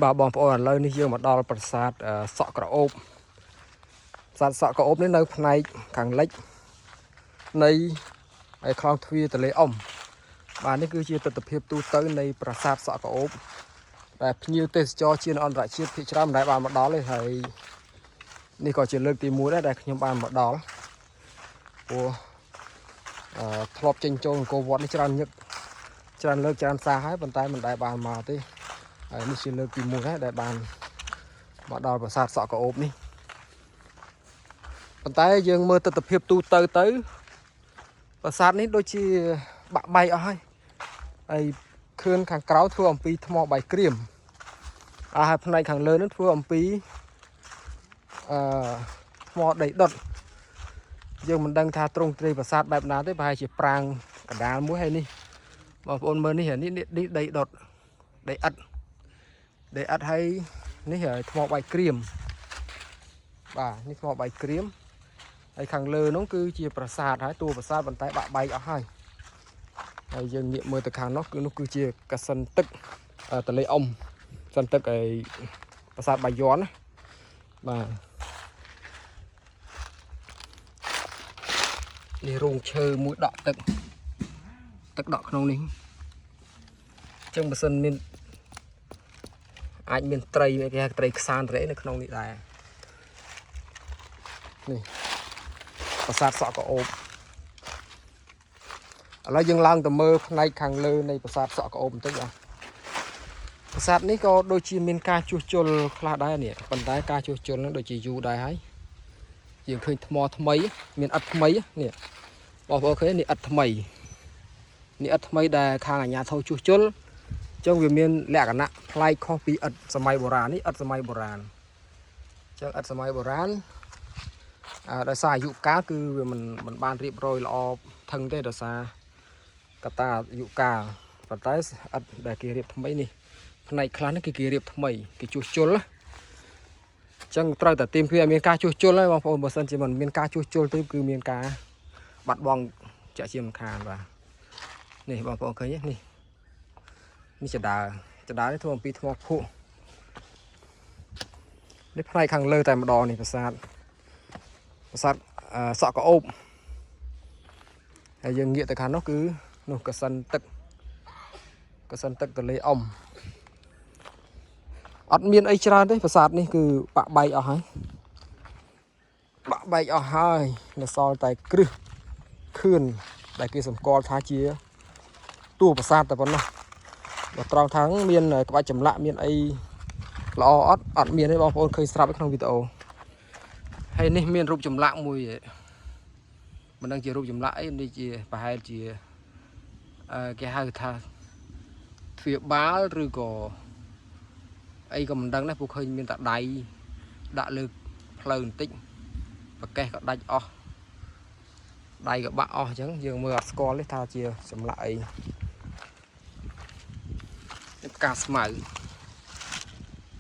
បាទបងប្អូនឥឡូវនេះយើងមកដល់ប្រាសាទសក់ក្រអូបប្រាសាទសក់ក្រអូបនេះនៅផ្នែកខាងលិចនៃឯខ្លោងទ្វារទន្លេអុំបាទនេះគឺជាទស្សនវិជ្ជាទូទៅនៃប្រាសាទសក់ក្រអូបដែលភ្ញៀវទេសចរជាតិនិងអន្តរជាតិភាគច្រើនមិនដែលបានមកដល់ទេហើយនេះក៏ជាលើកទី1ដែរដែលខ្ញុំបានមកដល់ព្រោះធ្លាប់ចេញចូលអង្គរវត្តនេះច្រើនញឹកច្រើនលើកច្រើនសារហើយប៉ុន្តែមិនដែលបានមកទេ ហើយនេះជាលើកទី1ហើយដែលបានមកដល់ប្រាសាទសក់ក្រអូបនេះប៉ុន្តែយើងមើលទស្សនវិជ្ជាទូទៅទៅប្រាសាទនេះដូចជាបាក់បែកអស់ហើយហើយខឿនខាងក្រៅធ្វើអំពីថ្មបាយក្រៀមអស់ហើយផ្នែកខាងលើនោះធ្វើអំពីអឺថ្មដីដុតយើងមិនដឹងថាទ្រង់ទ្រាយប្រាសាទបែបណាទេប្រហែលជាប្រាងកណ្ដាលមួយហើយនេះបងប្អូនមើលនេះនេះនេះដីដុតដីឥដ្ឋ ដែលអត់ឲ្យនេះហើយថ្មបាយក្រៀមបាទនេះថ្មបាយក្រៀមហើយខាងលើនោះគឺជាប្រាសាទហើយតួប្រាសាទប៉ុន្តែបាក់បែកអស់ហើយហើយយើងងាកមើលទៅខាងនោះគឺនោះគឺជាកសិនទឹកទន្លេអុំកសិនទឹកឯប្រាសាទបាយ័នណាបាទនេះរោងឈើមួយដក់ទឹកទឹកដក់ក្នុងនេះអញ្ចឹងបើសិនមាន អាចមានត្រីគេហៅត្រីខ្សានត្រីនៅក្នុងនេះដែរនេះប្រាសាទសក់ក្រអូបឥឡូវយើងឡើងទៅមើលផ្នែកខាងលើនៃប្រាសាទសក់ក្រអូបបន្តិចបាទប្រាសាទនេះក៏ដូចជាមានការជួសជុលខ្លះដែរនេះប៉ុន្តែការជួសជុលហ្នឹងដូចជាយូរដែរហើយយើងឃើញថ្មថ្មីមានឥដ្ឋថ្មីនេះបងប្អូនឃើញនេះឥដ្ឋថ្មីនេះឥដ្ឋថ្មីដែលខាងអាជ្ញាធរជួសជុល អញ្ចឹងវាមានលក្ខណៈប្លែកខុសពីឥដ្ឋសម័យបុរាណនេះឥដ្ឋសម័យបុរាណអញ្ចឹងឥដ្ឋសម័យបុរាណដោយសារអាយុកាលគឺវាមិនបានរៀបរយល្អថឹងទេដោយសារកត្តាអាយុកាលប៉ុន្តែឥដ្ឋដែលគេរៀបថ្មីនេះផ្នែកខ្លះនេះគឺគេរៀបថ្មីគេជួសជុលណាអញ្ចឹងត្រូវតែទៀមទាឲ្យមានការជួសជុលហើយបងប្អូនបើសិនជាមិនមានការជួសជុលទេគឺមានការបាត់បង់ជាក់ជាមិនខានបាទនេះបងប្អូនឃើញទេនេះ នេះចដើចដើនេះធ្វើអំពីថ្មភក់នេះផ្នែកខាងលើតែម្ដងនេះប្រាសាទប្រាសាទសក់ក្រអូបហើយយើងងាកទៅខាងនោះគឺនោះកសិនទឹកកសិនទឹកទន្លេអុំអត់មានអីច្រើនទេប្រាសាទនេះគឺបាក់បែកអស់ហើយបាក់បែកអស់ហើយនៅសល់តែគ្រឹះខឿនដែលគេសម្គាល់ថាជាតួប្រាសាទតែប៉ុណ្ណោះ បើត្រង់ថាមានក្បាច់ចម្លាក់មានអីល្អអត់អត់មានទេបងប្អូនឃើញស្រាប់ក្នុងវីដេអូហើយនេះមានរូបចម្លាក់មួយមិនដឹងជារូបចម្លាក់អីនេះជាប្រហែលជាគេហៅថាទ្វារបាលឬក៏អីក៏មិនដឹងដែរពួកឃើញមានតែដៃដាក់លើផ្លូវបន្តិចប្រកេះក៏ដាច់អស់ដៃក៏បាក់អស់អញ្ចឹងយើងមើលអត់ស្គាល់ទេថាជាចម្លាក់អី នេះផ្កាស្មៅ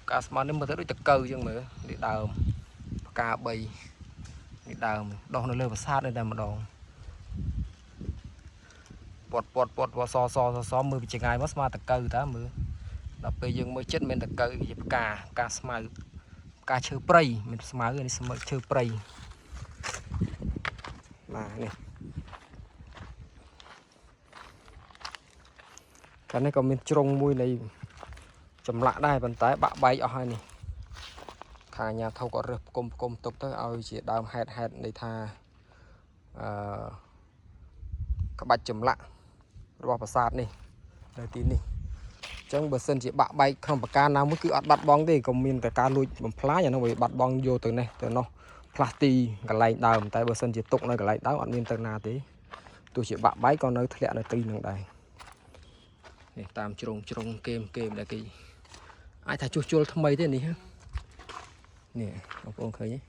ផ្កាស្មៅនេះមើលទៅដូចតកៅអញ្ចឹងមើលនេះដើមផ្កា3នេះដើមដោះនៅលើប្រាសាទនេះតែម្ដងពត់ពត់ពត់ពត់សសសសមើលពីចម្ងាយមកស្មើតកៅតើមើលដល់ពេលយើងមើលចិត្តមិនតកៅវាជាផ្កាផ្កាស្មៅផ្កាឈើព្រៃមិនស្មៅនេះស្មៅឈើព្រៃបាទនេះកាលនេះក៏មានជ្រុងមួយនៃ ចម្លាក់ដែរប៉ុន្តែបាក់បែកអស់ហើយនេះខាងអាញាធុក៏រើសផ្គុំផ្គុំទុកទៅឲ្យជាដើមហេតុហេតុនៃថាអឺក្បាច់ចម្លាក់របស់ប្រាសាទនេះនៅទីនេះអញ្ចឹងបើសិនជាបាក់បែកក្នុងប្រការណាមួយគឺអត់បាត់បង់ទេក៏មានតែការលួចបំផ្លាញអានោះវាបាត់បង់យកទៅនេះទៅនោះផ្លាស់ទីកន្លែងដើមតែបើសិនជាទុកនៅកន្លែងដើមអត់មានទៅណាទេទោះជាបាក់បែកក៏នៅធ្លាក់នៅទីនឹងដែរនេះតាមជ្រុងជ្រុងគែមគែមដែលគេ អាចថាជួសជុលថ្មីទេនេះហ៎នេះបងប្អូនឃើញទេ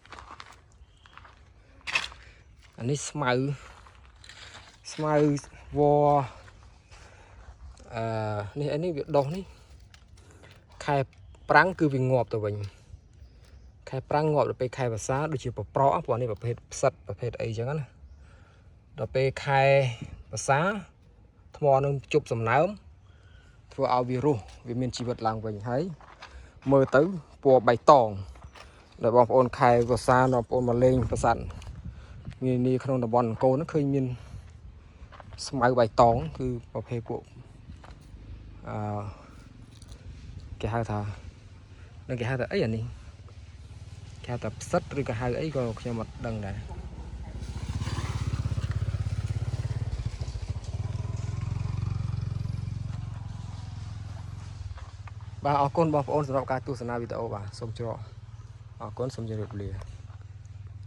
អានេះស្មៅស្មៅវណ៌នេះអីនេះវាដុះនេះខែប្រាំងគឺវាងាប់ទៅវិញខែប្រាំងងាប់ដល់ពេលខែវស្សាដូចជាប្រប្រកព្រោះនេះប្រភេទផ្សិតប្រភេទអីចឹងណាដល់ពេលខែវស្សាថ្មនឹងជប់សំណើមធ្វើឲ្យវារស់វាមានជីវិតឡើងវិញហើយ មើលទៅពណ៌បៃតងដែលបងប្អូនខែវស្សាបងប្អូនមកលេងប្រាសាទនានាក្នុងតំបន់អង្គរហ្នឹងឃើញមានស្មៅបៃតងគឺប្រភេទពួកអឺគេហៅថានឹងគេហៅថាអីអានេះគេហៅថាផ្សិតឬក៏ហៅអីក៏ខ្ញុំអត់ដឹងដែរ បាទអរគុណបងប្អូនសម្រាប់ការទស្សនាវីដេអូបាទសូមជម្រាបអរគុណសូមជម្រាបលា។